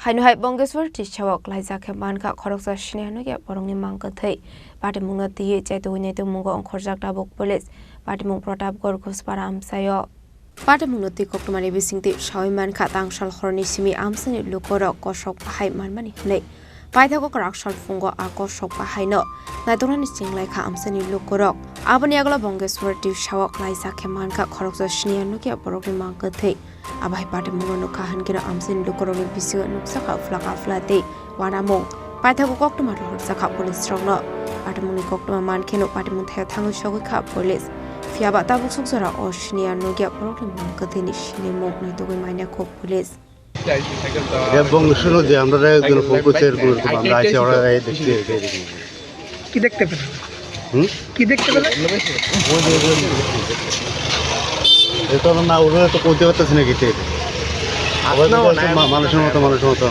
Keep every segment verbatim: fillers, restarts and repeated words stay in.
Haino hai Bongeshwar Tisao klaijak khe mankha khoroksa siniya nukya borokni mang kwthwi. Patimungno twiwi chaitugwi naitukmungo ongkhorjak tabuk police. Patimung Pratapgarh Ghospara amchaio. Patimungno twi koktwmani bisingtwi sawi mankha tangsal horni simi amchaini lukurok kosok bahai manmani hwnwi. Paithago kwrak sal phungo a kosok bahaino naituknani chenglaikha amchaini lukurok. Aboni yagulo Bongeshwar Tisao klaijak khe mankha khoroksa siniya nukya borokni mang kwthwi. Abo hai patimungno nukha hwnkhe no amchaini lukurokni bisingo nukjakha phlak aphla tei uanamung. Paithago koktwma rohorjakha police rokno. Patimungni koktwma mankheno patimung thaya thangwi sogwikha police. Phiyaba tabuk sukjora o siniya nukya borokni mang kwthwini sinimung naitugwi manya kho police. Rebong suno je amra ekjon photo share kore to amra aise ora ei dekhte. কি দেখতে পেলে? হুম? কি দেখতে পেলে? এটা না ওরা তো কইতে পারতেছে না কিতে। আবার না, বলছে না। মা-, মানুষের মতো, মানুষের মতো।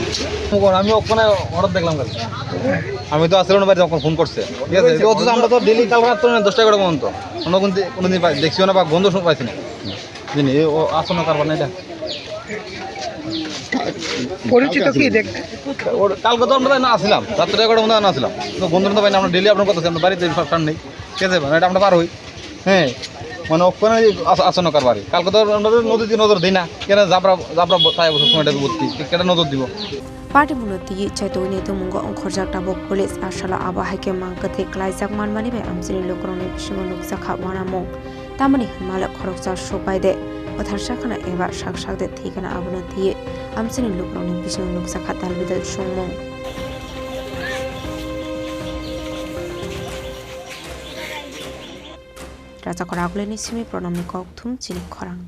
আমি ওখানে হঠাৎ দেখলাম কালকে। আমি তো আসলে ওনার বাড়িতে যখন ফোন করছে, ঠিক আছে? অথচ আমরা তো ডেইলি কাল রাত তো দশটা এগারোটা পর্যন্ত কোনো কোন দি-, কোনো দিন পাই-, দেখছিও না বা গন্ধ শুন-, পাইছি না। জানি, এ, ও আসন্ন কারবার না এটা। পরিচিত কি দেখ? ওর কালকে তো আমরা না আসলাম, রাত্রে এগারোটা মধ্যে না আসলাম। তো বন্ধুরা তো ভাই না, আমরা ডেইলি আপনার কথা আছে, আমরা বাড়িতে সব টান নেই। ঠিক আছে? মানে এটা আমরা পার হই। হ্যাঁ, মানে ওখানে আস-, আসন্ন কারবারি। কালকে তো আমরা তো নদীতে নজর দিই না। কেন জাবরা, জাবরা ব-, তাই অবশ্য সময় এটা বুদ্ধি। কেন নজর দিব? Patimungno twiwi chaitugwi naitukmungo ongkhorjak tabuk police asalo abo hai khe mang kwthwi klaijak manmani bai amchaini lukurokni bisingo nukjakha uanamung. Tamoni hwnmale khoroksa supai de, kwthar sakhana eba sak sak de thwikana abono twiwi amchaini lukurokni bisingo nukjakha dalbidal songmung. Rajakor Agulini simi Pranamni kokthum chini khorang.